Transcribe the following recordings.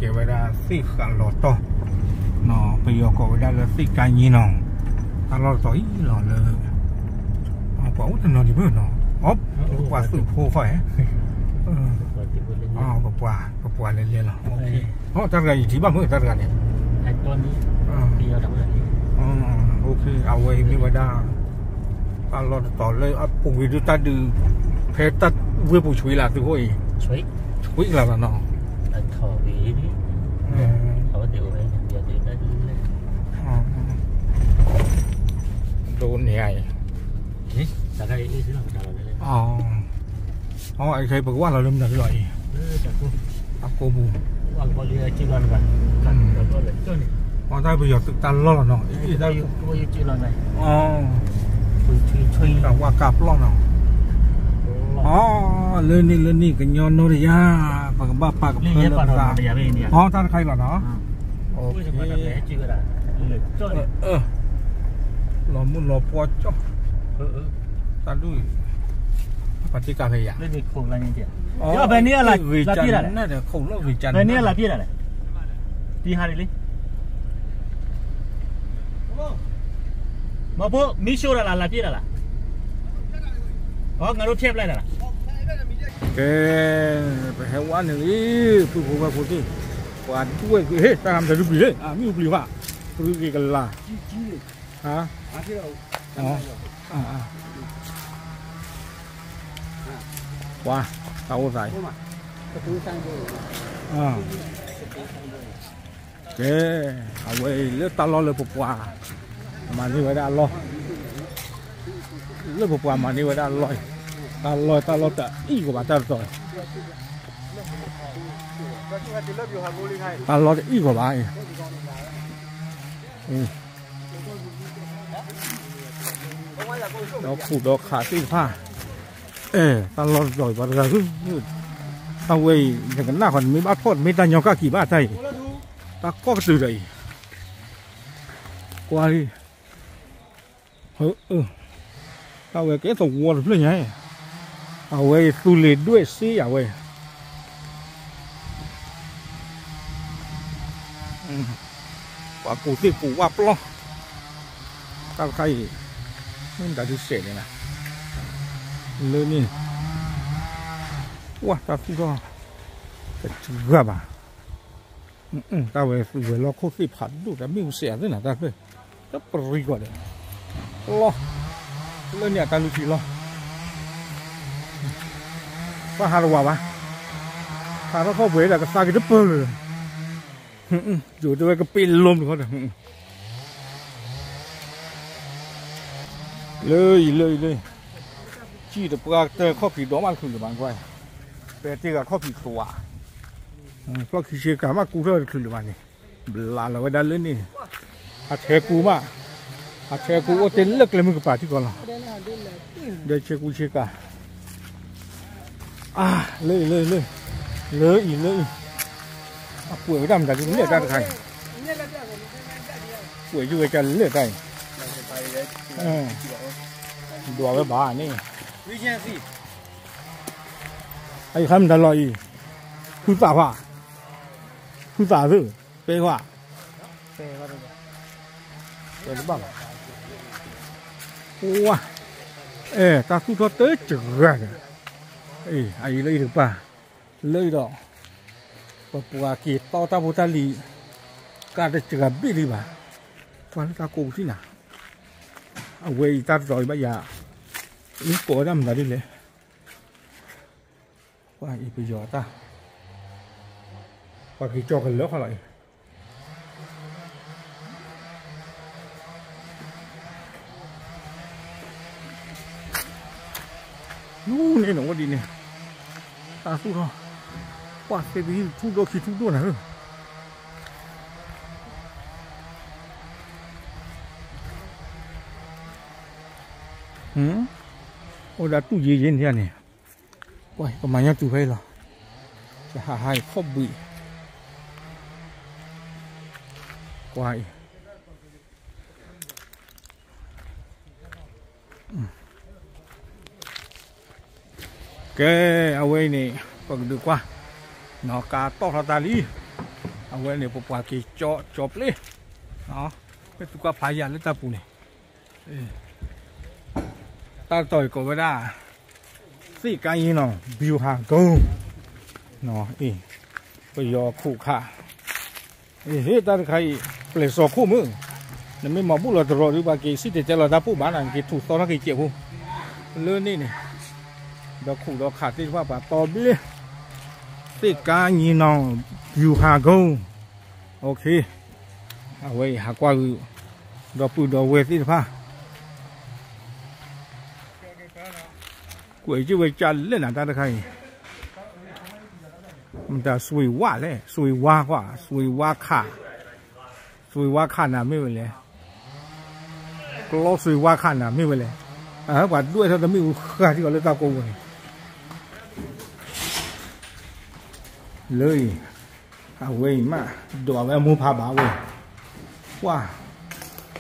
ကဲဝဲဒၣ်သ့ၣ်ဃးလီၤတီၢ်, ပယီၤကိးဝဲဒၣ်လၢသ့ၣ်ကါညံနီၤ, တၢ်လီၢ်တတီၤအံၤလီၤလၢ ပှၤအိၣ်တနီၤဒံးမ့ၢ်နီၤ, ပှၤသုးဖိဃီ, ပပှၤလဲၤလဲၤလီၤ, တၢ်တဂၤအံၤထံၣ်ဘၣ်မ့ၢ်တၢ်တဂၤန့ၣ်, အဝဲအံၤမ့ၢ်ဝဲဒၣ် တၢ်လီၢ်တတီၤလၢအပူၤကွံာ်ဒုးတၢ်ဒုး ဖဲတၢ်ဝ့ၢ်ပူၤဆှံလၢသုးခိၣ်အံၤ, ဆှံကလၤလီၤနီၤ, ဒ်န့ၣ်အံၤ, အခဲအံၤပကဝၢ်လီၤလၢမနုၤလီၤအံၤ, အကိာ်ပူၤ, အတၢ်ပယီၤသုးတၢ်လီၢ်လီၤနီၤ, တၢ်ဝၢ်ကးပျီၢ်နီၤ, လၢန့ၣ်လၢန့ၣ် ကညီနီတယၢ်, ပကဘၣ်ပာ်ကဖၢလၢပသး, တၢ်တခါအံၤလီၤနီၤ, လီၤမုၢ်လီၤပှီၢ်ကၠီၣ်, တၢ်ဒူၣ်အံၤ, ပှၤတ့ကးဖဲယၤ, ဖဲန့ၣ်အလၢ်ပျ့ၣ်တၢ်လဲၣ်, ဖဲန့ၣ်အလၢ်ပျ့ၣ်တၢ်လဲၣ်, တံဟါလံလံ မ့ၢ်ဖိမံၣ်ၡိတၢ်လၢ် လၢ်ပျ့ၣ်တၢ်လၢ်, အီ ငါတို့ဖျဲပလိုက်တၢ်လၢ်, ကဲ, ပဟဲဝဲန့ၣ်လံ, ပုၢ်ဖိဝဲၢ်ဖိသ့ၣ်, ပှၤဒွဲၣ်ကွံာ် ဟ့ၣ် တၢ်မတၤဒုပျံၤလံ, မ့ၢ်ပျံၤဘၣ်, ပရူက့ၤကလၤ, ပှၤ, တၢ်အိၣ်သးအံၤ ကဲ, အဝဲအံၤလၢတၢ်လီၢ်လၢပပှၤ မၤန့ၢ်ဝဲဒၣ်အလီၢ်, လၢပပှၤမၤန့ၢ်ဝဲဒၣ်အလီၢ်အံၤ, တၢ်လီၢ်တၢ်လီၢ်တအံၣ်ကီးဘၣ်တၢ်တတီၤ, တၢ်လီၢ်တအံၣ်ကီးဘၣ်အံၤ, ဒီခူၣ်ဒီခးသ့ၣ်တဖၣ်, အဲ တၢ်လီၢ်တတီၤအံၤပှၤတဂၤ, အဝဲအံၤ နကနၣ်ဃီ နမ့ၢ်ဘၣ်ဖီၣ် တမ့ၢ်တၢ်ညီကၣ်ကံၤဘၣ်တၢ်အံၤ, တၢ်ကီၢ်ကတုၤဒီးအံၤ, ကွၢ်လံ, တၢ်ဝဲကဲသဝီတဖျၢၣ်ညါ, အဝဲအံၤသူလ့ၤဒွဲၣ်စ့ယၤဝဲ ပှၤကူၣ်သ့ၣ်ကူၣ်ဝၣ်ပျီ, တၢ်တခါအံၤ, မ့ၢ်မတၤဒုစဲးန့ၣ်လီၤ, လၢန့ၣ်, ဝၢ် တၢ်သူၣ်ထီၣ်, တစှၤဘၣ်, တၢ်ဝဲသုးဝဲၤလီၢ်ခိၣ်သ့ၣ်ဖးဒိၣ် တၢ်မ့ၢ်ဝဲစဲးအသ့ၣ်နၤတၢ်ဖျၢၣ်, တပရံကီးဒီး, လီၤ, လၢန့ၣ်အတၢ်လုၢ်ထံလီၤ, ဘၣ်ဟးတဝးဘၣ်, ဟးထီၣ်ခီၣ်ပှဲၤဒီးကသါက့ၤတပၢၢ်လၢၤ, ယိၤတဲဝဲကပ့းလိမ့ၢ်ခီဒီး လၢအံၤလၢအံၤလၢ, စံၣ်တပှၢ်တၢၢ်ခီၣ်ဖံးဒီးမးတချုးလၢၤဘၣ်ကွၢ်, ပတဲတ့ၢ်ဂၤခီၣ်ဖံးသွး, ကျီၢ်ခံဆ့ကၤမးကူထီၣ်တချုးလၢၤဘၣ်န့ၣ်, ဘျးလီၤဝဲဒၣ်လၢန့ၣ်, အဆဲကူမး, အဆဲကူအိၣ်တ့ၢ်လၢကျဲမုၢ်ကပၤထံကီၢ်လီၤ, ဒီးဆဲကူဆ့ကၤ အါ, လၢအံၤလၢအံၤလၢ, လၢအံၤလၢအံၤ, အကွဲးဝဲဒၣ်မတၤဒ်လဲၣ်တၢ်တခါအံၤ, ကွဲးယုၢ်ဝဲဒ်လဲၣ်တၢ်အံၤ, ဒွးဝဲဘၣ်န့ၣ်, အံၤခါမတၤလီၤအံၤ, ဖုသးဖး, ဖုသးသ့ၣ်, ပဲခွါ တဘၣ်ဘၣ်, ဝါ, အဲ တၢ်သူၣ်ထီၣ်တစှၤဒီး, အအံၤလၢအံၤတကပၤ, လၢအံၤဒီး, ပပှၤက့ၤတီတၢ်ဖိတၢ်လံၤ, ကးတစှၤဘ့ၣ်လံဘၣ်, ကွၢ်လၢတၢ်ကိးပူၤထံၣ်နၤ, အဝဲအံၤတၢ်တတီၤအံၤဘၣ်ယၤ, အံၤကိးဝဲဒၣ်မတၤဒ်လဲၣ်, ကွၢ်အံၤပယီၤတၢ်, ပှၤက့ၤကၠီကလၢခီလီၤအံၤ လၢန့ၣ်နီၤ ဝဲဒ်န့ၣ်, တၢ်သူၣ်ထီၣ်, ပှၤသ့ၣ်ကဟံၣ်ထူၣ်ဒိၣ်ခံထူၣ်ဒိၣ်နၤဧၢ, အိၣ်ဒၣ်တူၢ်ယံၤယံၤန့ၣ်န့ၣ်, ကွၢ် ပမၤညီတူၢ်ဖဲအံၤလီၤ, ကဟးဟးအံၤခီၣ်ဘှံး, ကွၢ်အံၤ ကဲ, အဝဲအံၤန့ၣ် ပကဒုးကွၢ်, နီၢ်ကါတီၣ်ထီၣ်တၢ်လံ, အဝဲန့ၣ် ပပှၤက့ၤကၠီ ကၠီပျ့ၤ, မ့ၢ်သုကွၢ်ဖးယၤလၢတၢ်ပူၤန့ၣ်, တၢ်တတီၤအံၤကိးဝဲဒၣ် သ့ၣ်ကါယ့နီၤ ဘျူးဟးကိၣ်, ပယီၤခိၣ်ခါ, ဟ့ၣ်တၢ်တခါအံၤ ပျဲၢ်စီၤခိၣ်မုၣ်, နမ့ၢ်မၤဘူၣ်လီၤတရီၤဒုး ပှၤက့ၤစံၣ်တဲၤတဲလီၤတၢ်ပိၢ်ဘၣ်နၤ က့ၤထူၣ်သီထီၣ်က့ၤစဲးဖိ, လၢန့ၣ်န့ၣ်, ဒီးခိၣ်ဒီးခးသ့ၣ်တဖၣ်ပှၤတီဘျ့, သ့ၣ်ကါယ့နီၤ ဘျူးဟးကိၣ်, အဝဲအံၤဟးကွၢ်ဂုာ် ဒီပုၢ်ဒီဝဲၢ်သ့ၣ်တဖၣ် ကွဲးက့ၤဝဲကၢ်လဲၣ်နၤတၢ်တခါအံၤ, မတၤစွ့ၤဝါလဲၣ် စွ့ၤဝါကွၢ် စွ့ၤဝါခး, စွ့ၤဝါခးနၤမ့ၢ်ဝဲလဲၣ်, ကျီစွ့ၤဝါခးနၤမ့ၢ်ဝဲလဲၣ်, ပှၤဒွဲၣ်ထီၣ်တမ့ၢ်အူဃာ်ထံအီၤလၢတၢ်ကိးပူၤန့ၣ် လၢအံၤ, အဝဲအံၤမး ဒိးဝဲအမိၢ်ဖးဘၣ်ဝဲ, ကွၢ်,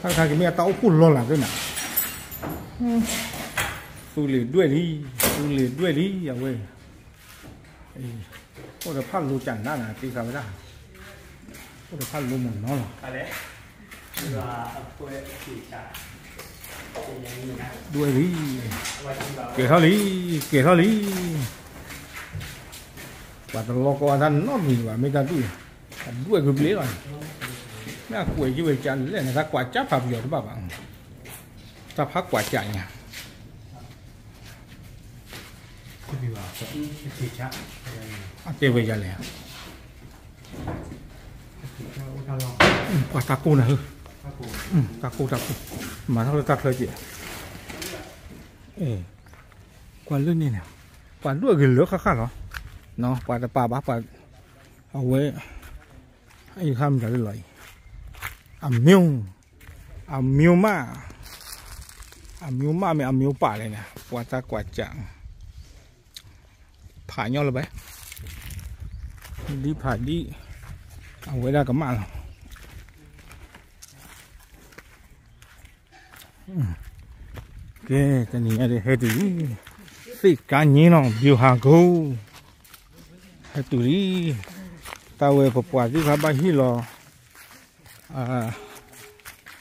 တၢ်တခါက့ၤမ့ၢ်အတၢ်အိၣ်ဖှိၣ်လီၤလးသ့ၣ်နၤ, သူလ့ၤဒွဲၣ်လံ, သူလ့ၤဒွဲၣ်လံ အဝဲ, အိၣ်ဒီးဖးလိကၠးနးနၤ သ့ဃာ်ဝဲဒၣ်, အိၣ်ဒီးဖးလိမုၢ်နီၤလီၤ ဒွဲၣ်လံ, ကဲၤထီၣ်လံ, ကဲၤထီၣ်လံ, ပှၤတလီၤကီအတၢ်နီတမံၤဘၣ် မ့ၢ်တၢ်ဒူၣ်, အဒွဲၣ်ကဘျ့လီၤ, မ့ၢ်အကွဲးယံၤဝဲကလဲၣ်န့ၣ် တၢ်ကွၢ်ကၠၢ်ဖးပယီၤတဘၣ်ဘၣ်, တၢ်ဖးကွၢ်ကၠၢ်ညါ အတဲဝဲယၤလဲၣ်, ကွၢ်တၢ်ကိၢ်နၤဧၢ, တၢ်ကိၢ်တၢ်ကိၢ်, မၤထီၣ်လၢတၢ်ချၢက့ၤ, ကွၢ်လၢန့ၣ်န့ၣ်, ပှၤဒွဲၣ်ဂ့ၤလၢဃၣ်ဃၣ်လီၤ, ပှၤတပာ်ဘၣ်ပှၤ, အဝဲ, အံၤတခါမတၤလၢလီၤအံၤ, အမ့ၢ်, အမ့ၢ်မး, အမ့ၢ်မးမ့ၢ်အမ့ၢ်ပာ်လဲၣ်န့ၣ် ပှၤတၢ်ကွၢ်ကၠၢ် ဖးညီလၢၤဘၣ်, ဒ်ဖးဒ်, အဝဲဒၣ်ကမၣ်လီၤ, ကဲ, တနံၤညါဒီးဟဲတုၤလံ, သ့ၣ်ကါညံနီၤ ဘျူးဟးကိၣ်, ဟဲတုၤလံ, တၢ်ဝဲပပှၤသ့ၣ်တဖၣ်ဘၣ်ဟ့ၣ်လီၤ အ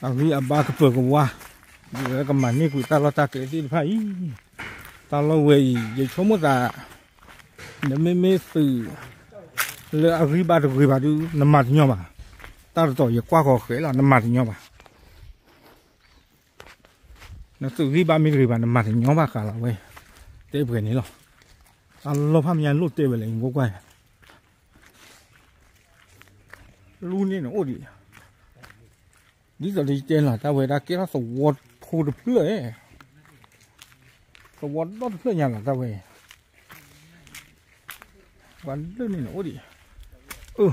ဂံၢ်အဘါကပၢၤကဝါ, ဒ်ဝဲကမၤန့ၢ်ကွံာ်တၢ်လီၢ်တၢ်ကျဲသ့ၣ်တဖၣ်အံၤ, တၢ်လီၢ်ဝဲအံၤ ယဆိကမိၣ်သး, နမ့မ့ၢ်သုး, လၢအဂံၢ်ဘါတဂ့ၤဘၣ်ဒုး နမၤတညီဘၣ်, တၢ်တတီၤယကွၢ်ဃီၤဃဲၤလီၤ နမၤတညီဘၣ်, နသုးဂံၢ်ဘါမ့ၢ်တဂ့ၤဘၣ် နမၤတညီဘၣ်ဃးလီၤဝဲ, တဲပှဲၤန့ၣ်လီၤ, တၢ်လီၢ်ဖးမညါလိၣ်တဲဝဲလဲၣ် ယကွၢ် လူန့ၣ်နအိၣ်ဒံး, ဒ်သိးဒီးယတဲလီၤ တၢ်ဝဲဒၣ်ကဲထီၣ်သဝီဖိတဖျၢၣ်, သဝီဒီတဖျၢၣ်ညါလီၤ တၢ်ဝဲ, ပှၤလၢန့ၣ်နအိၣ်ဒံး, အၢ,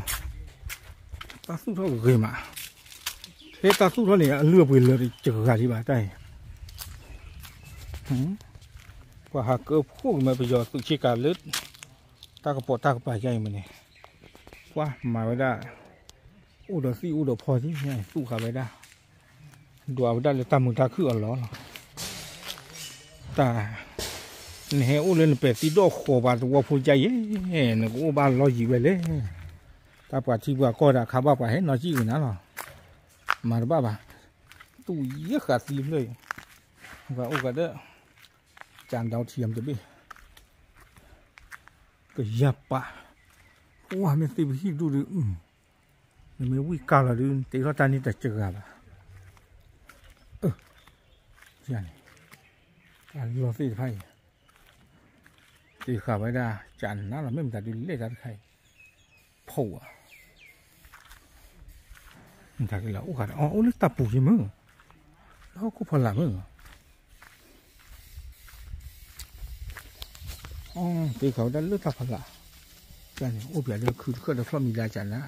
တၢ်သူၣ်ထီၣ်ဂ့ၤမး, ဖဲတၢ်သူၣ်ထီၣ်န့ၣ် အလုၢ်အပှ့ၤလၢာ်တစှၤလံဘၣ်တၢ်အံၤ, ပှၤဟးကၢဖှိၣ်ကမၢပယီၤသုးဆ့ကၤလၢ တၢ်ကပိာ်တၢ်ကပၤယါအံၤမ့ၢ်န့ၣ်, ကွၢ်မၤဝဲဒၣ်, အိၣ်ဒီးသံၣ်အိၣ်ဒီးဖီသံၣ် သူၣ်ဃာ်ဝဲဒၣ်, ဒွးဝဲဒၣ်လၢတၢ်မုာ်တၢ်ခုၣ်အလီၢ်လီၤ, တၢ်, နဟဲအိၣ်လၢနပဲာ်သံဒီၣ်ဃီၤပှၤသဝီဖိယါအံၤ, နကအိၣ်ဘၣ်လီယံၤဝဲလဲၣ်, တၢ်ပှၤထံပှၤကီၢ်ဒၣ်ခါဘၣ်ပှၤဟဲနီၢ်ကံၣ်ဂ့ၤနၤလီၤ, မၤတဘၣ်ဘၣ်, သူၣ်ယဲၢ်ဃာ်သံဖျၢၣ်အံၤ, ပှၤအိၣ်ကဒီး, ကၠးဒီထံယၤမတဘ့ၣ် ကယၤပာ်, အိၣ်မ့ၢ်သ့ပဟံၣ်ဒူၣ်ဒီး, နမ့ၢ်ဝံၣ်ကါလီၤဒုး နတ့ထီၣ်တၢ်န့ၣ်တစှၤဘၣ်, န့ၣ်, တၢ်လီၢ်သ့ၣ်တဖၣ်အံၤ, တ့ဃာ်ဝဲဒၣ် ကၠးနးလီၤ မ့ၢ်မတၤဒုးလဲၣ်တၢ်တခါအံၤ, ဖီၣ်ဧါ မတၤကလီၤအိၣ်ဃာ်ဒီး အိၣ်လၢတၢ်ပူၤယမုၢ်, လၢဟီၣ်ခိၣ်ဖီလာ်မုၢ်, တ့ဃာ်ဝဲဒၣ်လၢတၢ်ဖီလာ်, တၢ်န့ၣ် အိၣ်ပၠးလၢခုတခၢၣ်ဒီးဖျီၣ်မံၤဒၣ်ကၠးနၤ,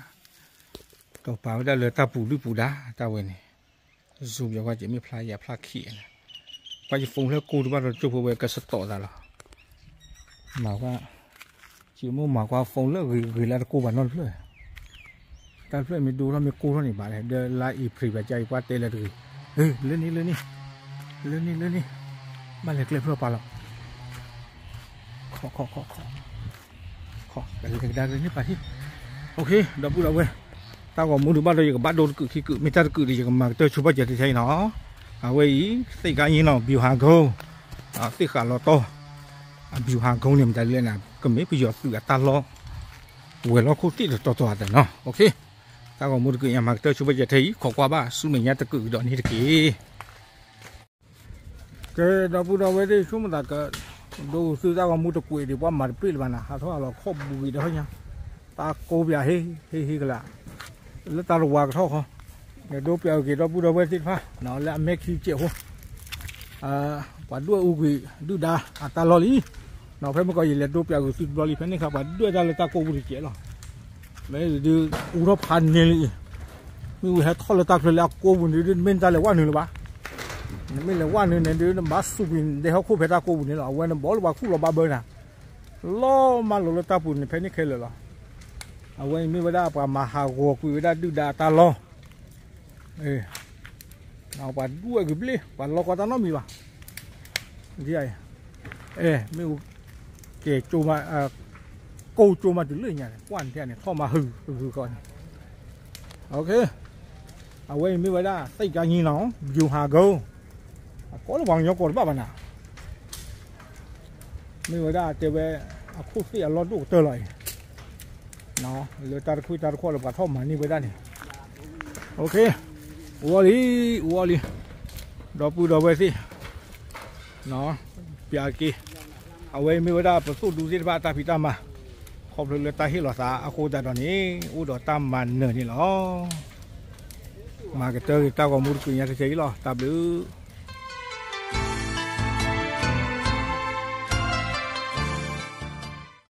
ကပာ်ဝဲဒၣ်လၢတၢ်ပူၤဒုၣ်ပူၤဒါ တၢ်ဝဲန့ၣ်, စူးပၠးကွၢ်က့ၤမ့ၢ်ဖျါယၤဖျါခံးလဲၣ်, ကွၢ်ယ phone လၢကိၢ်တဘၣ်ဒီးကၠိဖိဝဲကစတီၣ်သးလီၤ, မၤကွၢ်, က့ၤမိၢ်မၤကွၢ် phone လၢအဂ့ၤဂ့ၤလၢတကိၢ်ဘၣ်နီတဖျၢၣ်, တၢ်တဖျၢၣ်မ့ၢ်ဒိထီၣ်မ့ၢ်ကိၢ်ထီၣ်န့ၣ်ဘၣ်လဲၣ် ဒီးလါအ့ဖြ့ၣ်ဘၣ်ကၠါအံၤ ပှၤတဲလၢတဂ့ၤ, လၢန့ၣ် လၢန့ၣ်, လၢန့ၣ် လၢန့ၣ်, ဘၣ်လဲၤကျဲဖျၢၣ်ပာ်လီၤ, ခီ ခီ ခီ ခီ, ကလဲၤကဒါက့ၤန့ၢ်ပာ်ထံ, ဒီပုၢ်ဒီဝဲၢ် တၢ်ဂီၤမူဒုးဘၣ်ဒီး ယကဘၣ်ဒိတကုာ်ခံကုာ်, မ့ၢ်တၢ်တကုာ်ဒီး ယကမၤကတၢၢ်ဆိပာ်စၢၤတထဲအံၤနီၤ. အဝဲအံၤ သ့ၣ်ကါယ့နီၤ ဗျူဟာကုန်း, သ့ၣ်ဃးလီၤတီၢ် ဗျူဟာကုန်း န့ၣ်မတၤလဲၣ်န့ၣ် ကမ့ၢ်ပယီၤသုးအတၢ်လီၢ် ဝဲၤလီၢ်ခိၣ်သ့ၣ်တတီၤတီၤအသးနီၤ. တၢ်ဂီၤမူတကုာ်ညါ မၤကတၢၢ်ဆိပာ်စၢၤထဲအံၤ ခိးကွၢ်ဘၣ်ဆူမဲာ်ညါတကုာ်ကဒီးန့ၣ်တက့ၢ်. ကဲ ဒီပုၢ်ဒီဝဲၢ်သ့ၣ် ဆိကမိၣ်သးက ဒိဂုာ်သုတၢ်ဂီၤမူတကွဲးဒံး ပှၤမၤတပ့ၢ်လၢၤဘၣ်နၤ, ဟးထီၣ်ဟးလီၤခီၣ်ဘူးဂ့ၤဒီးညါ, တၢ်ကိးပၠးဟ့ၣ်ဟ့ၣ်ဟ့ၣ်ကလာ်, လၢတၢ်တဝၤကထီၣ်ခီ, လဲၤဒိပၠးအုၣ်က့ၤ ဒီပုၢ်ဒီဝဲၢ်သ့ၣ်တဖၣ် လၢအမဲခံကဲးဖိ ပှၤဒွဲၣ်အူကွံာ်ဒုၣ်ဒါအတၢ်လီၢ်လံ. ဖဲမ့ၢ်ကီး ယလဲၤဒိပၠးဂုာ်သုတဘျီလံ, ဖဲန့ၣ်အခါ ပှၤဒွဲၣ်တၢ်လၢတၢ်ကိးပူၤတကဲးလီၤ. မ့ၢ်ဒုး အူထီၣ်ဖးန့ၢ်လံ, မ့ၢ်ဝံၤဟဲထီၣ်လၢတၢ်ချၢလၢအကိးပူၤန့ၣ်ဒုး မ့ၢ်နတၢ်လဲၤဝဲနုာ်လၢၤဘၣ်. နမ့ၢ်လဲၤဝဲနုာ်န့ၣ်ဒုး နဘၣ်စူးကွံာ်ဒဲဟီၣ်ခိၣ်ဖဲတၢ်ကိးပူၤန့ၣ်လီၤ. အဝဲန့ၣ်ဘီလၢပှၤခူၣ်လီၤဘၣ်ဘၢနၤ, လီၤမၢ်လီၤလၢတၢ်ပူၤန့ၣ် ဖဲန့ၣ်ခဲလၢာ်လီၤ. အဝဲအံၤမ့ၢ်ဝဲဒၣ်ပှၤမၤဟးဂီၤကွံာ်ဝဲဒၣ်ဒုၣ်ဒါအတၢ်လီၢ် ပှၤဒွဲၣ်ကွံာ်ဘျ့ၣ်, ပှၤလီၢ်ကီတၢ်နီတမံၤဘၣ်. အဲ မ့ၣ်အူ ကဲ ကိးကၠိမးတုၤလၢညါန့ၣ် ကွၢ်န့ၣ်န့ၣ် ထီၣ်မၤဟုၣ်ဟုၣ်ဃီန့ၣ်. အဝဲအံၤမ့ၢ်ဝဲဒၣ် သ့ၣ်ကါယ့နီၤ ဗျူဟာကုန်း, အကိးလၢပှၤကညီကိးတဘၣ်ဘၣ်နၤ. မ့ၢ်ဝဲဒၣ်တဲဝဲ အခိၣ်သ့ၣ်အလီၢ်ဒိၣ်ကတၢၢ်လီၤအံၤ, လၢတၢ်တခွံၣ်တၢ်တခွီၣ်လၢပှၤထီၣ်မၤန့ၢ်ဝဲဒၣ်န့ၣ်, အိၣ်အီၤလံ, အိၣ်အီၤလံ, ဒီပုၢ်ဒီဝဲၢ်သ့ၣ် ပၠးက့ၤ, အဝဲအံၤမ့ၢ်ဝဲဒၣ်ပသိၣ်ဒူသ့ၣ်တဖၣ်အတၢ်ဖံးတၢ်မၤ, ခီဖျိလၢတၢ်ဟ့ၣ်လီၤသးအဃိသတးဒီးန့ၣ် အိၣ်ဒီးတၢ်မၤနၢၤန့ၣ်လီၤ. မၤကတၢၢ်ဂ့ၤတၢ်ဂီၤမူတကုာ်ညါတထဲအံၤလီၤ. တၢ်ဘျုး